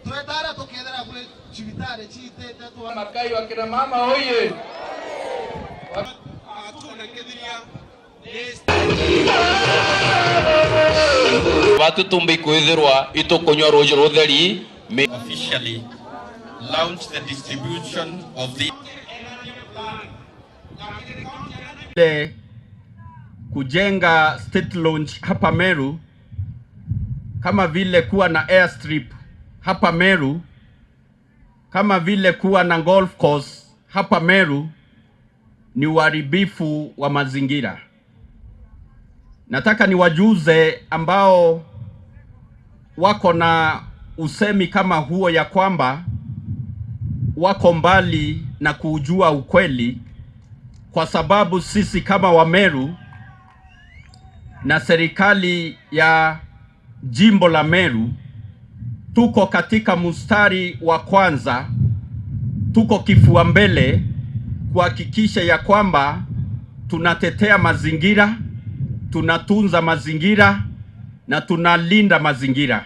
Twetara tukethera kwi cibitari ciitite. Makai wa kina mama oye! Watu tumbi kwithirwa itukunywa ruji rutheri. Officially launch the distribution of the Kujenga state launch hapa Meru, kama vile kuwa na airstrip hapa Meru, kama vile kuwa na golf course hapa Meru ni uharibifu wa mazingira. Nataka niwajuze ambao wako na usemi kama huo ya kwamba wako mbali na kuujua ukweli, kwa sababu sisi kama Wameru na serikali ya jimbo la Meru tuko katika mstari wa kwanza, tuko kifua mbele kuhakikisha ya kwamba tunatetea mazingira, tunatunza mazingira na tunalinda mazingira.